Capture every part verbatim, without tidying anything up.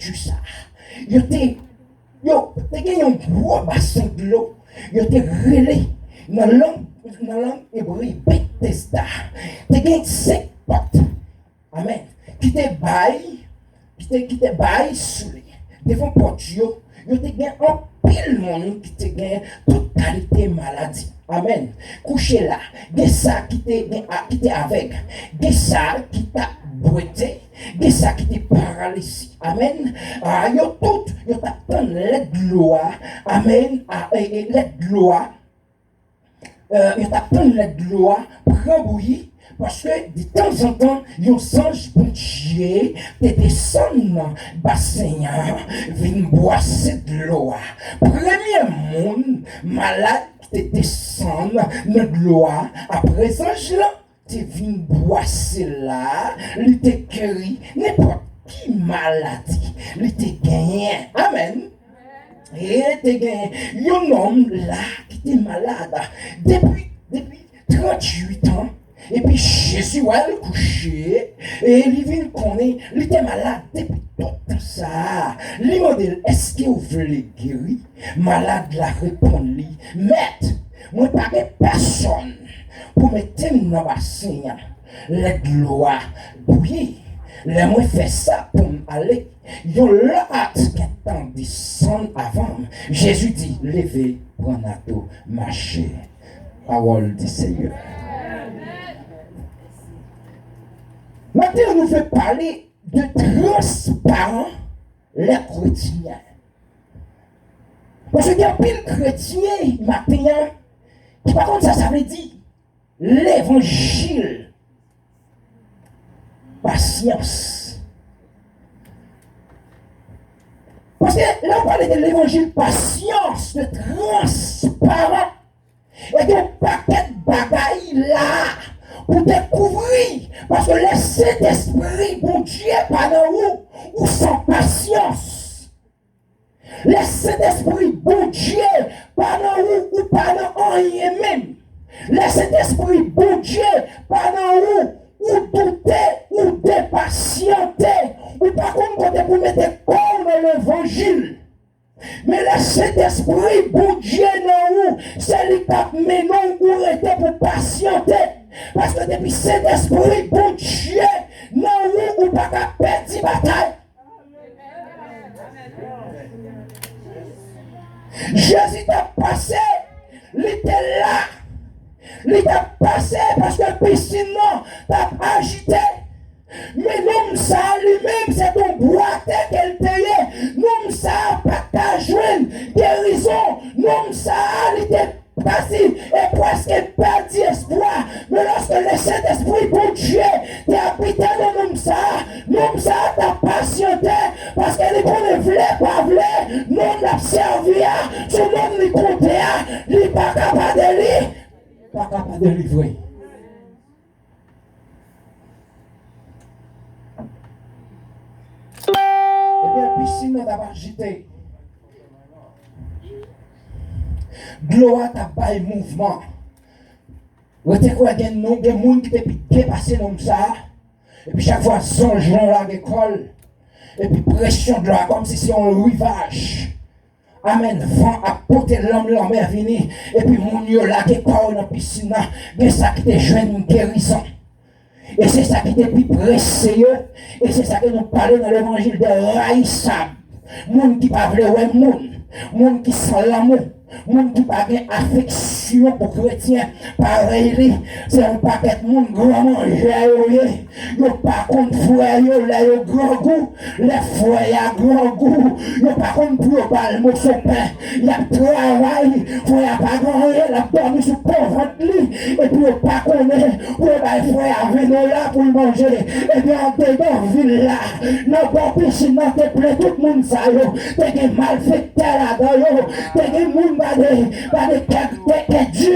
Ju sa. Yo te, yo te gen yon gwo basen dlo. Yo te rele nan lang, nan lang ebre Betesda. Te gen senk pòt. Amèn. Ki te bay, ki te, ki te bay sou li. Devan pòt yo, yo te gen anpil moun ki te gen tout kalite maladi. Amèn. Kouche la, gen sa ki te gen a, ki te avèg, gen sa ki t ap bwete, gen sa ki te paralize. Amèn. A, yo tout, yo t ap tann lè dlo a. Amèn. A, e, e, lè dlo a. E, yo t ap tann lè dlo a pran bouyi, paske detanzantan, yon zanj Bondye te desann nan basen an, vin bwase dlo a. Premye moun malad ki te desann nan dlo a, apre zanj lan te vin bwase la, li te geri nenpòt ki maladi li te genyen. Amèn. E te gen yon nonm la ki te malad depi, depi tranntuit an. Epi Jezi wè l kouche, e li vin konnen li te malad depi tout tan sa a. Li mande l, "Èske w vle geri?" Malad la reponn li, "Mèt, mwen pa gen pèsonn pou mete m nan basen an lè dlo a bouyi. Lè mwen fè sa pou m ale, yon lòt gentan desann avan m." Jezi di, "Leve, pran nato, mache." Pawòl di Seyè. Maten, nou vle pale de transparan lè kretyen. Paske gen anpil kretyen maten an ki pa konn sa sa vle di levanjil pasyans. Paske lè w pale de levanjil pasyans, de transparan, e gen yon pakèt bagay la pou te kouvri. Paske lè Sentespri Bondye pa nan ou, ou san pasyans. Lè Sentespri Bondye pa nan ou, ou pa nan anyen menm. Lè Sentespri Bondye pa nan ou, ou doute, ou depasyante, ou pa konn kote pou mete kò w nan levanjil. Men lè Sentespri Bondye nan ou, se li k ap mennen w pou rete, pou pasyante. Paske depi Sentespri Bondye nan ou, ou pa ka pèdi batay. Jezi t ap pase, li te la. Li t ap pase paske pisin nan t ap ajite. Men nonm sa a li menm, se t on bwate ke l te ye. Nonm sa a pa t ka jwenn gerizon. Nonm sa a, li te pèdi e prèske pèdi espwa. Men lòske Lesentespri Bondye te abite nan nonm sa a, nonm sa a t ap pasyante, paske li konnen, vle pa vle, nonm l ap sèvi a, sou nonm li konte a, li pa ka pa de li, pa ka pa delivre. Ebyen, pisin nan t ap ajite. Dlo a t ap bay mouvman. Rete kwè gen non, gen moun ki te pi depase nonm sa a. Epi chak fwa zanj lan lage kò l, epi presyon dlo a kòmsi se yon rivaj. Amèn. Van ap pote lanm lanmè vini, epi moun yo lage kò yo nan pisin nan. Gen sa ki te jwenn gerizon. E se sa ki te pi prese yo. E se sa ke nou pale nan levanjil de rayisab. Moun ki pa vle wè moun. Moun ki san lanmou. Moun ki pa gen afeksyon pou kretyen parèy li. Se yon pakèt moun gran manjè yo ye. Yo pa konn frè yo lè yo grangou. Lè frè a grangou, yo pa konn pou yo ba l moso pen. Y ap travay, frè a pa gen anyen, l ap dòmi sou po vant li. Epi yo pa konnen pou yo bay frè a ven dola pou l manje. Ebyen, andedan vil la, nan bò pisin nan, te plen tout moun sa yo. Te gen malfektè ladan yo. Te gen moun, gade, gade, kè, kè, kè di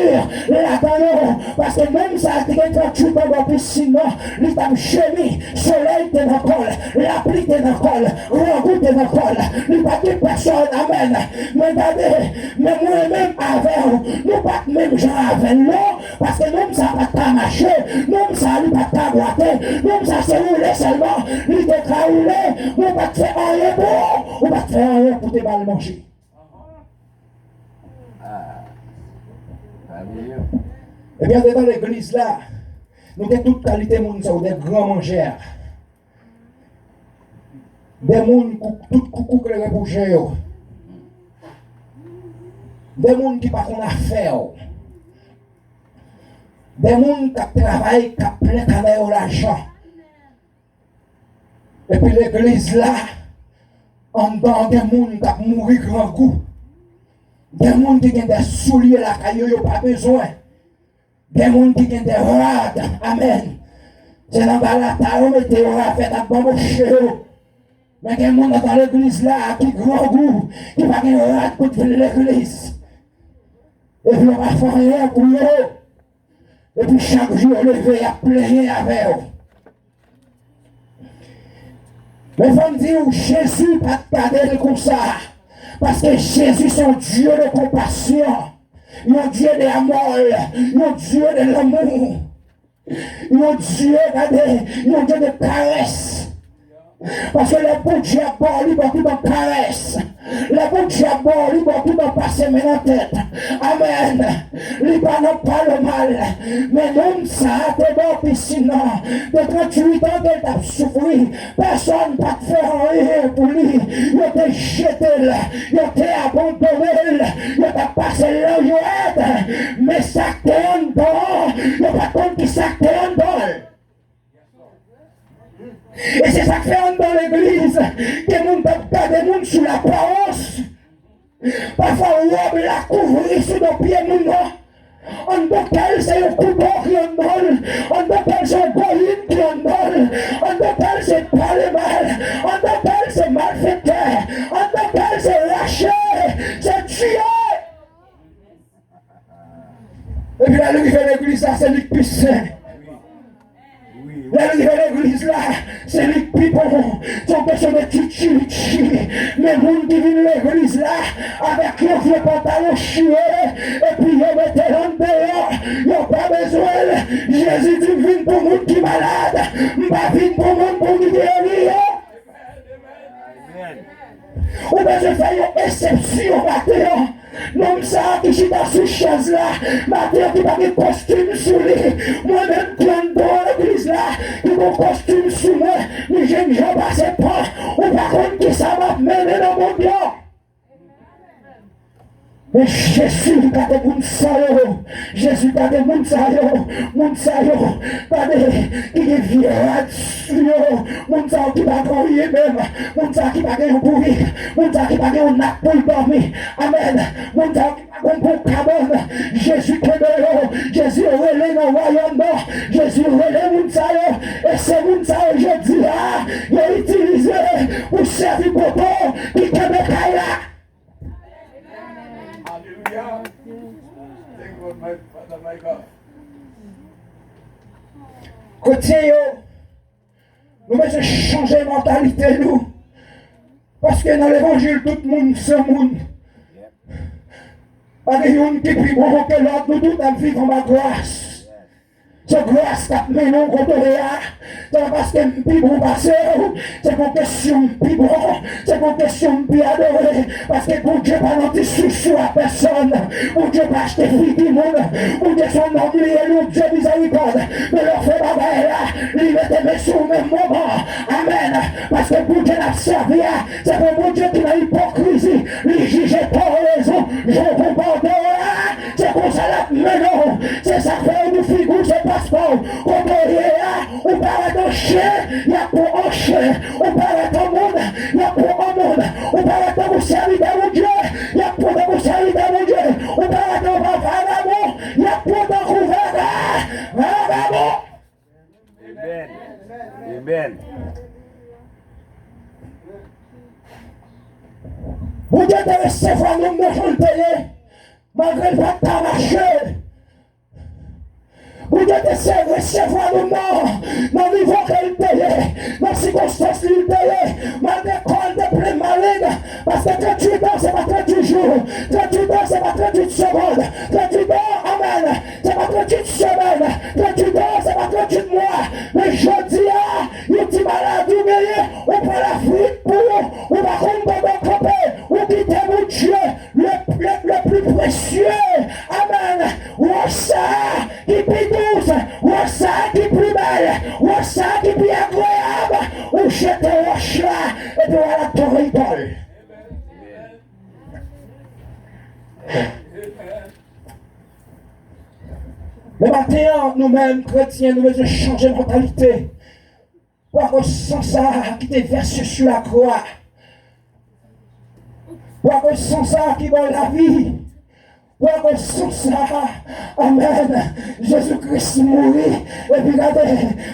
ladan yo. Paske nonm sa a te gen tranntuit an bò pisin nan, li t ap jemi. Solèy te nan kò l, lapli te nan kò l, grangou te nan kò l. Li pa t gen pèsòn, amèn. Men gade, men mwen menm avè w, nou pa t menm jan avè l, non. Paske nonm sa pa t ka mache, nonm sa li pa t ka bwate, nonm sa se woule sèlman li te ka woule, men ou pa t fè anyen pou, ou pa t fè anyen pou te ba l manje. Epi andedan legliz la, nou gen tout kalite moun sa yo, de gran manjè. De moun kou, tout koukou klere pou je yo. De moun ki pa konn afè yo. De moun k ap travay, k ap plen kanè yo lajan. Epi legliz la, anndan gen moun k ap mouri grangou. Gen moun ki gen de soulye lakay yo, yo pa bezwen. Gen moun ki gen de rad, amèn. Se nan balata yo mete yo, ravèt ak banboche yo. Men gen moun anndan legliz la ki grangou, ki pa gen rad pou t vin legliz. Epi yo pa fè anyen pou yo. Epi chak jou yo leve, y ap plenyen avè yo. Men fò m di w, Jezi pa t gade l konsa. Paske Jezi se yon Dye de konpasyon, yon Dye de amò, yon Dye de lanmou, yon Dye, gade, yon Dye de karès. Paske lè Bondye ap ba w, li ba w pi bon karès. Lè Bondye ap ba w, li ba w pi bon pase men nan tèt. Amèn. Li pa nan pale mal. Men nonm sa a te bò pisin nan. De tranntuit an ke l t ap soufri. Pèsonn pa t fè anyen pou li. Yo te jete l. Yo te abandone l. Yo t ap pase l nan jwèt. Men sa k te anndan an, yo pa t konn ki sa k te anndan l. E se sa k fè anndan legliz, gen moun k ap gade moun sou laparans. Pafwa wòb la kouvri sou do pye moun nan. Anndan kè l se yon koudon ki anndan l. Anndan kè l se yon goyin ki anndan l. Anndan kè l se pale mal. Anndan kè l se malfektè. Anndan kè l se rache, se tiye. Epi lè l rive legliz la, se li k pi sen. Lè l rive legliz la, se li k pi bon. Se yon kesyon de tchitchilitchi. Men moun ki vin legliz la avèk yon vye pantalon chire, epi yo mete l andeyò, yo pa bezwen l. Jezi di, "M vin pou moun ki malad, m pa vin pou moun pou m geri yo." Ou bezwen fè yon eksepsyon maten an. Nonm sa a ki chita sou chèz la, maten an ki pa gen kostim sou li. Mwen menm ki anndan legliz la, ki gon kostim sou mwen, m jennjan pase pan. Ou pa konn kisa m ap mennen nan mond lan. Men Jezi gade moun sa yo. Jezi gade moun sa yo. Moun sa yo, gade, ki gen vye rad sou yo. Moun sa yo ki pa gen anyen menm. Moun sa yo ki pa gen yon bourik. Moun sa yo ki pa gen yon nat pou l dòmi. Amèn. Moun sa yo ki pa gen yon bon kabann. Jezi kenbe yo. Jezi rele nan wayòm nan. Jezi rele moun sa yo. E se moun sa yo jodi a, yo itilize pou sèvi poto ki kenbe kay la. Alelouya. Thank God, my Father, my God. Kretyen yo, nou bezwen chanje mantalite nou. Paske nan levanjil, tout moun se moun. Pa gen youn ki pi bon ke lòt, nou tout ap viv anba gras. Se gras k ap mennen w kote w ye a. Se pa paske m pi bon pase w. Se pa kesyon m pi bon. Se pa kesyon m pi adore. Paske Bondye pa nan ti sousou a pèsonn. Bondye pa achte figi moun. Bondye se yon nonm li ye, li yon Dye mizerikòd. Men lè w fè bagay la, li mete men sou ou menm moman. Amèn. Paske Bondye n ap sèvi a, se pa yon Bondye ki nan ipokrizi. Li jije tò ou rezon. Jan w konpòte w la, se konsa l ap mennen w. Se sa k fè yo di figi w se paspò w. Kote w ye a, ou parèt an chen, y ap pran w an chen. Ou parèt an moun, y ap pran w an moun. Ou parèt tankou sèvitè Bondye, y ap pran w tankou sèvitè Bondye. Ou parèt an vagabon, y ap pran w tankou vaga, vagabon. Amen. Amen. Bondye te resevwa nonm nan jan l te ye, malgre l pa t ka mache. Bondye te se resevwa nonm nan nan nivo ke l te ye, nan sikonstans li l te ye, malgre kò l te plen maleng, paske tranntuit an se pa tranntuit jou, tranntuit an se pa tranntuit segonn, tranntuit an, amèn, se pa tranntuit Amen. Men maten an, nou menm kretyen, nou bezwen chanje mantalite. Pou akoz san sa a ki te vèse sou lakwa. Pou akoz san sa a ki ba w lavi. Pou akoz san sa a, amèn, Jezi Kris mouri. Epi gade,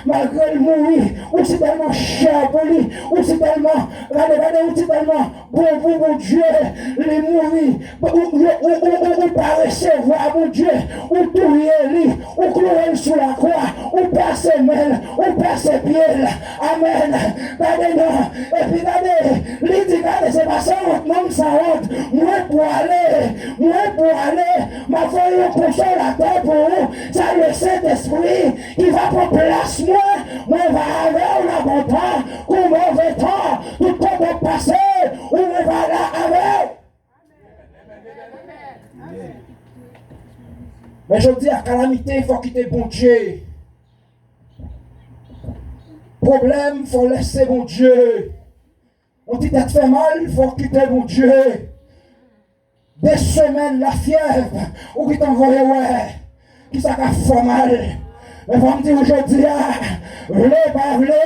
malgre l mouri, ou si tèlman chè pou li, ou si tèlman, gade, gade, ou si tèlman bon pou Bondye, li mouri. Ou, ou, ou, ou, ou, ou pa resevwa Bondye, ou touye li, ou klouwe l sou lakwa, ou pèse men l, ou pèse pye l. Amèn. Gade non. Epi gade, li di, gade, se pa sanwont non, m sanwont. Mwen pwale, mwen pwale, m ap voye yon konsolatè pou ou, sa le Sentespri ki va pran plas mwen. Mwen va avè w nan bon tan, kou move tan, tout kote w pase, ou mwen va la avè w. Men jodi a, kalamite, fò kite Bondye. Pwoblèm, fò lèse Bondye. Yon ti tèt fè mal, fò kite Bondye. De semèn lafyèv, ou gentan voye wè kisa k ap fè w mal. Men fò m di w jodi a, vle pa vle,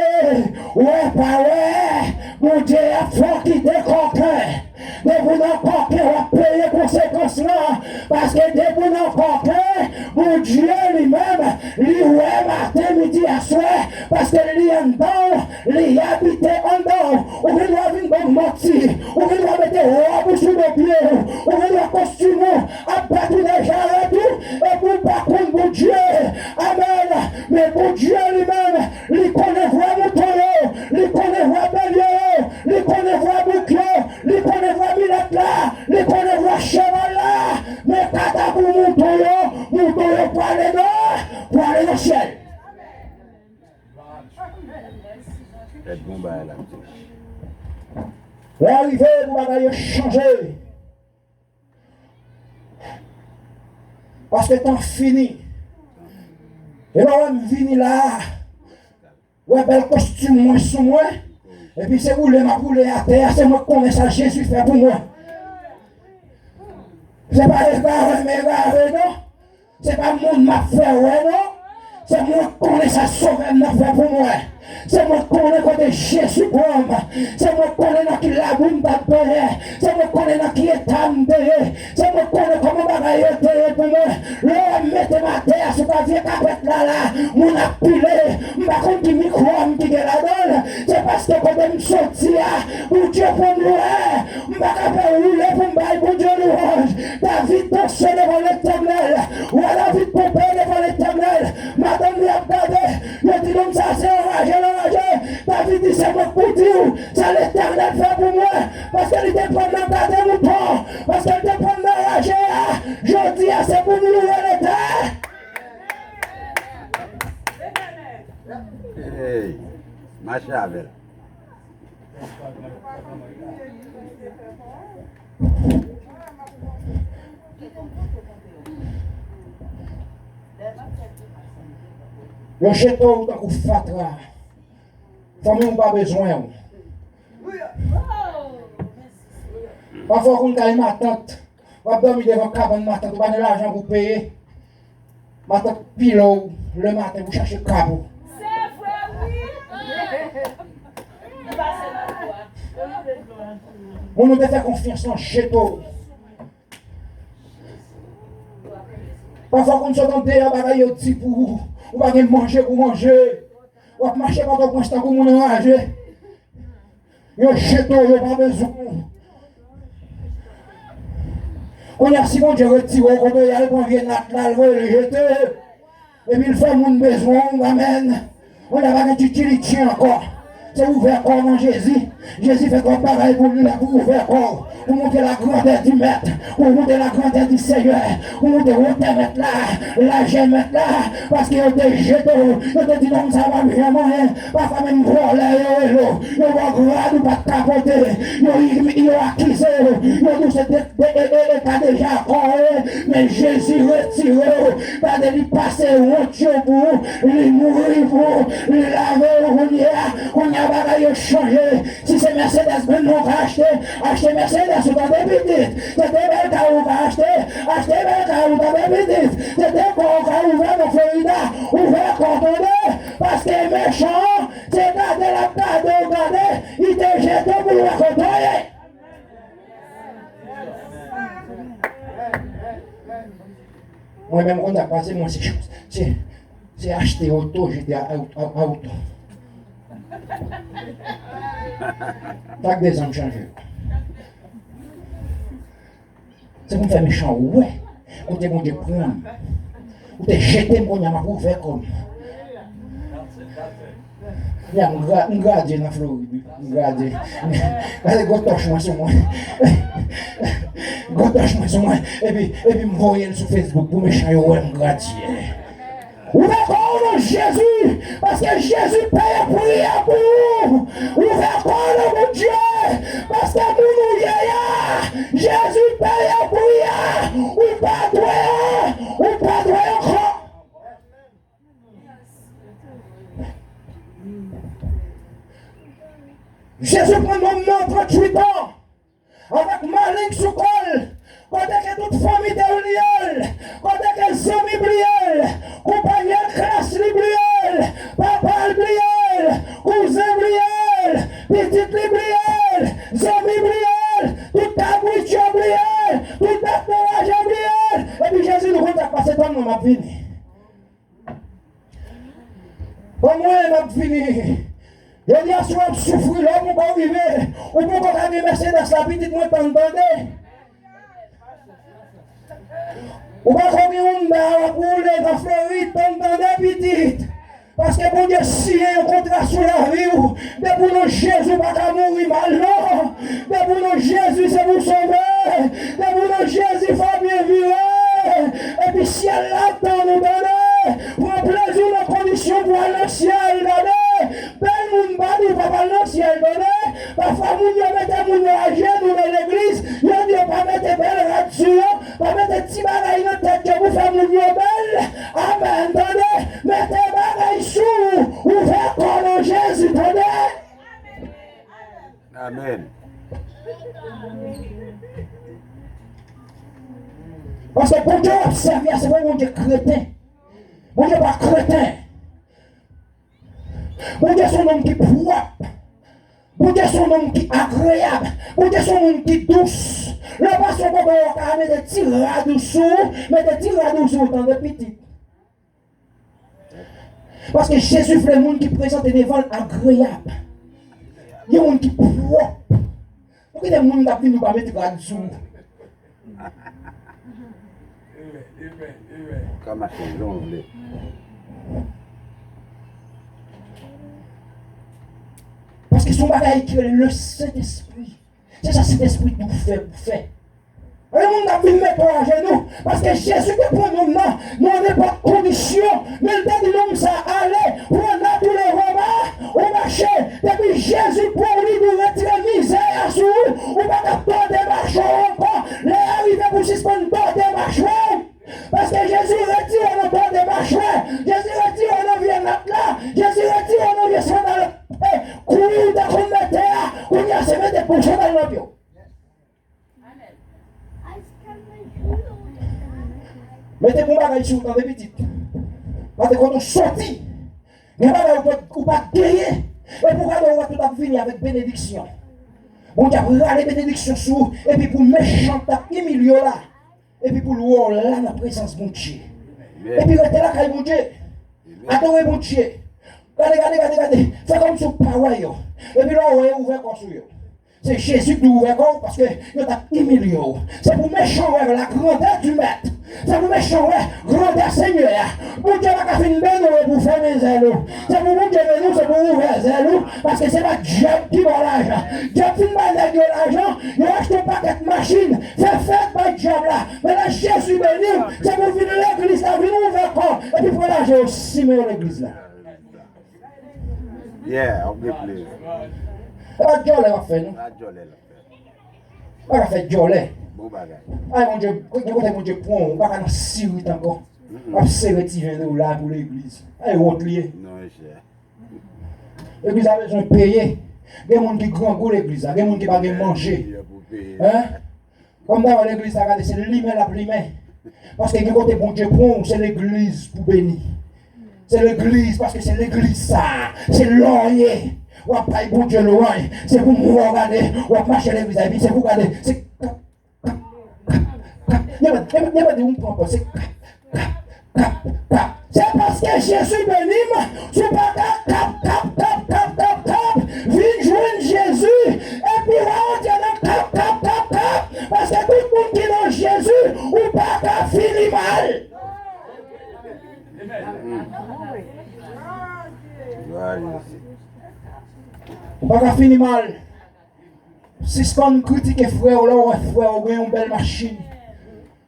wè pa wè, Bondye ap fè w kite kòken. Depi w nan kòken, w ap peye konsekans lan. Paske depi w nan kòken, Bondye li menm, li wè maten, midi, aswè. Paske li anndan w, li abite anndan w. Ou gen dwa vin ban m manti. Ou gen dwa mete wòb ou sou do pye w. Ou gen dwa kostim ou ap bat ou nan jarèt ou. Epi w pa konn Bondye. Amèn. Men Bondye li menm, li konnen vwa mouton yo. Li konnen vwa belye yo. Li konnen vwa bouk yo. Li konnen vwa milèt la. Li konnen vwa cheval la. Men kanta pou mouton yo, mouton yo pwale nan, pwale nan syèl. Tèt gon bagay la, mesye. Lè a rive pou bagay yo chanje. Paske tan fini. E lè w wè m vini la a, w wè bèl kostim mwen sou mwen. Epi se woule m ap woule atè a, se mwen k konnen sa Jezi fè pou mwen. Se pa egare m egare non. Se pa moun m ap fè wè non. Se mwen k konnen sa Sovè m nan fè pou mwen. Se mwen k konnen kote Jezi pran m. Se mwen k konnen nan ki labou m t ap benyen. Se mwen k konnen nan ki eta m te ye. Se mwen k konnen kòman bagay yo te ye pou mwen. Lè w wè m mete m atè a sou ta vye kapèt la la, moun ap pile. M pa konn ki mikwòb ki gen ladan l. Se paske kote m soti a, Bondye pran m lwen. M pa ka fè woule pou m bay Bondye lwanj. David danse devan Letènèl. Wa David ponpe devan Letènèl. Madanm li ap gade. Yo di, nonm sa se anraje l anraje. David di, se mwen k pou di w sa Letènèl fè pou mwen. Paske li te pran m nan gade mouton. Paske li te pran m nan raje a. Jodi a, se pou m louwe Letènèl. Hey, mache avè l. Yo jete w tankou fatra. Fanmi w pa bezwen w. Pafwa w konn kay matant. W ap dòmi devan kabann matant, ou pa gen lajan pou peye. Matant pile w lematen pou chache kab ou. Se vre, wi. Moun ou te fè konfyans lan jete w. Pafwa w konn sot andeyò, bagay yo di pou ou, ou pa gen manje pou manje. W ap mache Pòtoprens tankou moun anraje. Yo jete w, yo pa bezwen w. Kounye a, si Bondye retire w kote w ye a, l pran vye nat la, l voye l jete. Epi l fè moun bezwen w, amèn. Kounye a, pa gen tchitchilitchi ankò. Se ouvè kò w nan Jezi. Jezi fè twòp bagay pou li la, pou ouvè kò w. Pou montre la grandeur du Maître, pou montre la grandeur du Seigneur, pou montre wotè Mèt la, lajè Mèt la, paske yo te jete w, yo te di nonm sa pa janm anyen, pafwa menm vòlè yo rele w, yo ba w grad ou pa t ka pote, yo, yo akize w, yo di w se de, de, e, e, e pa deja akò, e, men Jezi retire w, gade li pase wont yo pou ou, li mouri pou ou, li lave w kounye a, kounye a Bagay yo chanje. Si se Mercedes Benz ou ka achte, achte Mercedes ou tande pitit. Se de bèl kay ou ka achte, achte bèl kay ou tande pitit. Se de kò ou ka ouvè nan Florida, ouvè kò tande. Paske mechan an, se gade l ap gade w gade, li te jete w pou l wè kote w ye. Mwen menm konn sa k pase mwen se, se, se achte oto, jete a, a, a, a oto. Sa k de zanm chanje. Se pou m fè mechan wè kote Bondye pran m. Ou te jete m, kounye a m ap ouvè kò m. Kounye a m gra-, m gradye nan Florid wi. M gradye. Gade gwo tòch mwen sou mwen. Gwo tòch mwen sou mwen. Epi, epi m voye l sou Facebook pou mechan yo wè m gradye. Ouvè kò w non Jezi, paske Jezi peye pri a pou ou. Ouvè kò w non Bondye, paske moun ou ye a, Jezi peye pri a. Ou pa dwe, ou pa dwe ankò. Jezi pran nonm nan tranntuit an. Avèk maling sou kò l, kote ke tout fanmi te bliye l, kote ke zanmi bliye l, konpayèl klas li bliye l, papa l bliye l, kouzen bliye l, pitit li bliye l, zanmi bliye l, tout kabrit yo bliye l, tout bèt nan raje bliye l. Epi Jezi di, nou konn sa k pase, tann mwen, m ap vini. Ban mwen, m ap vini. Jodi a, si w ap soufri, lè w poko rive, ou poko ka gen Mercedes la, pitit mwen, tann, tande. Ou poko gen Honda w ap woule nan Florid, tann, tande, pitit. Paske Bondye siyen yon kontra sou lavi w. Depi w nan Jezi, ou pa ka mouri mal, non. Depi w nan Jezi, se pou w sove. Depi w nan Jezi, fò w byen vire. Epi syèl la ap tann ou, tande. Pran plezi w nan kondisyon pou w al nan syèl, tande. Bèl moun pa di w p ap al nan syèl, tande. Pafwa moun yo mete moun yo ajenou nan legliz, yo di yo pa mete bèl rad sou yo, pa mete ti bagay nan tèt yo pou fè moun yo bèl. Amèn, tande. Mete bagay sou ou, ouvè kò w nan Jezi, tande. Amèn. Paske Bondye w ap sèvi a, se pa Bondye kreten. Bondye pa kreten. Bondye se yon nonm ki pwòp. Bondye se yon nonm ki agreyab. Bondye se yon moun ki dous. Lè w pase yon kote, w ka mete ti rad ou sou ou, mete ti rad ou sou ou, tande pitit. Paske Jezi vle moun ki prezante devan l agreyab. Yon moun ki pwòp. Ou kite moun k ap vin ou pa met rad sou ou. Ou ka mache jan w vle. Paske se yon bagay ki rele Sentespri. Se sa Sentespri di w fè, pou fè. Anyen moun k ap vin mete w ajenou, paske Jezi te pran nonm nan, nan nenpòt kondisyon, men l te di nonm sa a, ale, pran nòt ou leve w ba, ou mache, depi Jezi pran w, li di w retire mizè a sou ou, ou pa ka tòde machwè w ankò, lè a rive pou w sispann tòde machwè w, paske Jezi retire w nan tòde machwè, Jezi retire w nan vye nòt la, Jezi retire w nan vye sandal, e, kouri w te konn mete a, kounye a se mete bon sandal nan pye w. Mete bon bagay sou ou, tande pitit. Paske kote w soti, gen bagay ou pa, ou pa t genyen. Epi w gade, w wè tout ap vini avèk benediksyon. Bondye ap rale benediksyon sou ou, epi pou mechan t ap imilye w la, epi pou l wè w la nan prezans Bondye. Epi rete lakay Bondye. Adore Bondye. Gade, gade, gade, gade. Fè kòmsi w pa wè yo. Epi lè w wè yo, ouvè kò sou yo. Se Jezi ki di w ouvè kò w, paske yo t ap imilye w. Se pou mechan wè la grandeur du Maître. Se pou mechan wè grandè Senyè a. Bondye pa ka fin beni w epi w fèmen zèl ou. Se pou Bondye beni w, se pou w ouvè zèl ou, paske se pa dyab ki ba w lajan. Dyab fin bay nèg yo lajan, yo achte yon pakèt machin, fè fèt bay dyab la. Men lè Jezi beni w, se pou w vin legliz la, vin ouvè kò w, epi pran lajan yo simen yo legliz la. Yeah, w ap gen plezi. E pa dyòlè w ap fè, non. Pa dyòlè l ap fè. Pa ka fè dyòlè. Bon bagay. Ay, Bondye, gen kote Bondye pran w, ou pa ka nan sirit ankò. W ap sere ti ven dola pou legliz. Ay, wont li ye. Non, monchè. Legliz la bezwen peye. Gen moun ki grangou legliz la, gen moun ki pa gen manje. Hein? Kòm ta wè legliz la, gade, se limen l ap limen. Paske gen kote Bondye pran w, se legliz pou beni. Se legliz, paske se legliz sa, se la w ye. W ap bay Bondye lwanj. Se pou moun wè w gade, w ap mache legliz la, epi se pou gade, se kap, kap, kap, kap. Yo pa, yo pa, yo pa di w pran pòz, se kap, kap, kap, kap. Se paske Jezi beni m, si w pa ka kap, kap, kap, kap, kap, kap, vin jwenn Jezi, epi w a antre nan kap, kap, kap, kap, paske tout moun ki nan Jezi, ou pa ka fini mal. Ou pa ka fini mal. Sispann kritike frè w lè w wè frè w gen yon bèl machin.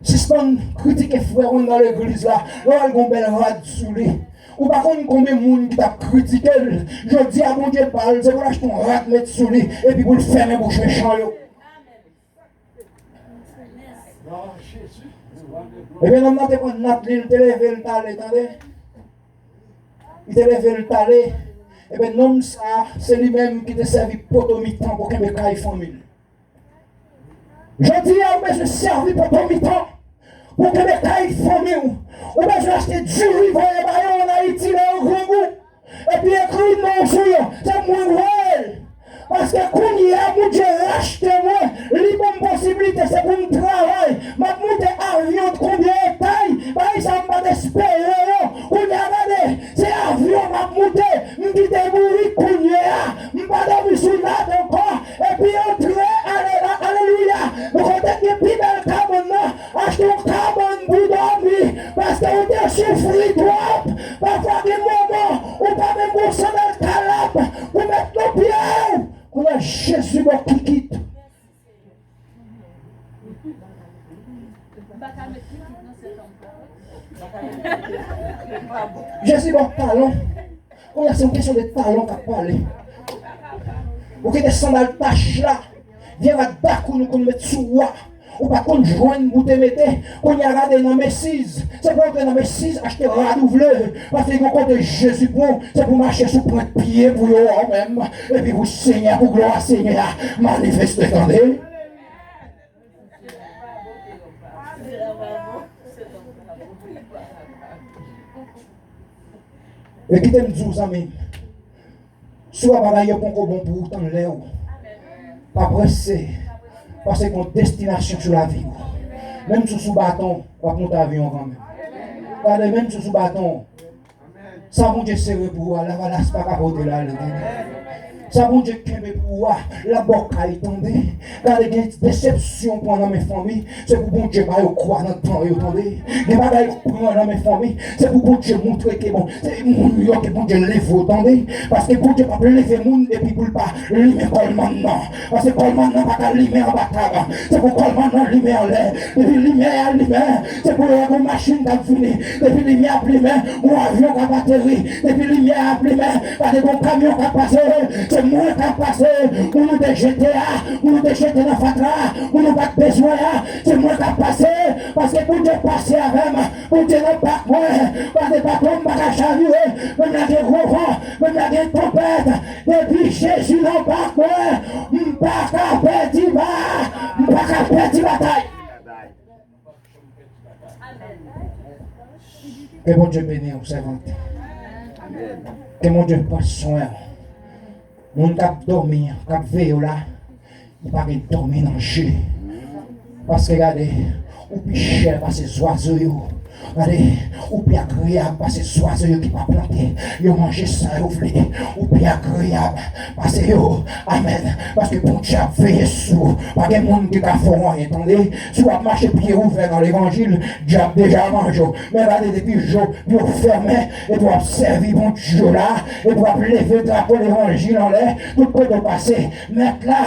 Sispann kritike frè w nan legliz la lè w wè l gen yon bèl rad sou li. Ou pa konn konbyen moun ki t ap kritike l. Jodi a, Bondye ba l, se pou l achte yon rad met sou li, epi pou l fèmen bouch mechan yo. Ebyen, nonm nan te pran nat li, li te leve l t ale, tande. Li te leve l t ale. Ebyen, nonm sa a, se li menm ki te sèvi poto mitan pou kenbe kay fanmi l. Jodi a, ou bezwen sèvi poto mitan pou kenbe kay fanmi w. Ou bezwen achte diri voye ba yo ann Ayiti lè yo grangou. Epi ekri non w sou yo. Se mwen k voye l. Paske kounye a, Bondye rachte mwen. Li ban m posiblite, se pou m travay. M ap moute avyon konbyen etay. Bagay sa a, m pa t espere yo. Kounye a, gade, se avyon m ap moute. M kite bourik kounye a. M pa dòmi sou nat ankò. Epi antre, ale la, alelouya. Nou kote ki pi bèl kabann nan. Achte yon kabann pou w dòmi, paske ou te soufri twòp. Pafwa gen moman, ou pa menm gon sandal kalap pou met nan pye w. Kounye a, Jezi ba w kikit. Jezi ba w talon. Kounye a, se yon kesyon de talon k ap pale. Ou kite sandal tach la, vye rad dakou nou konn met sou ou a. Ou pa konn jwenn pou te mete. Kounye a, gade nan Macy's. Se pou antre nan Macy's, achte rad ou vle. Paske gen kote Jezi pran w, se pou mache sou pwent pye pou yo wè w menm. Epi pou Senyè, pou glwa Senyè a manifeste, tande. E kite m di w, zanmi m, si w wè bagay yo poko bon pou ou, tann lè w. Pa prese, paske gon destinasyon sou lavi w. Menm si w sou baton, w ap monte avyon kanmenm. Gade, menm si w sou baton, sa Bondye sere pou ou a, lavalas pa ka pote l ale, tande. Sa Bondye kenbe pou ou a, l ap ba w kay, tande. Gade, gen desepsyon w pran nan men fanmi, se pou Bondye ba yo kwa nan tan yo, tande. Gen bagay ou pran nan men fanmi, se pou Bondye montre ke bon, se moun yo ke Bondye leve w, tande. Paske Bondye p ap leve moun epi pou l pa limen kòlmann nan. Paske kòlmann nan pa ka limen anba tab. Se pou kòlmann nan limen anlè. Depi limyè a limen, se pou yo wè gon machin k ap vini. Depi limyè ap limen, gon avyon k ap ateri. Depi limyè ap limen, pa gen gon kamyon k ap pase. Se mwen k ap pase. Moun ou te jete a, moun ou te jete nan fatra, moun ou pa t bezwen a, se mwen k ap pase. Paske Bondye pase avè m. Bondye nan bak mwen. Pa gen bato m pa ka chavire. Menm lè gen gwo van, menm lè gen tanpèt, depi Jezi nan bak mwen, m pa ka pèdi ba, m pa ka pèdi batay. Ke Bondye beni w, sèvant. Ke Bondye pran swen w. Moun k ap dòmi, k ap veye w la, li pa gen dòmi nan je. Paske gade, ou pi chè pase zwazo yo. Gade, ou pi agreyab pase zwazo yo ki pa plante. Yo manje sa yo vle. Ou pi agreyab pase yo. Amèn. Paske Bondye ap veye sou ou. Pa gen moun ki ka fè w anyen, tande. Si w ap mache pye ouvè nan levanjil, dyab deja manje w. Men gade, depi je w fèmen, epi w ap sèvi Bondye la, epi w ap leve drapo levanjil anlè, tout kote w pase, Mèt la,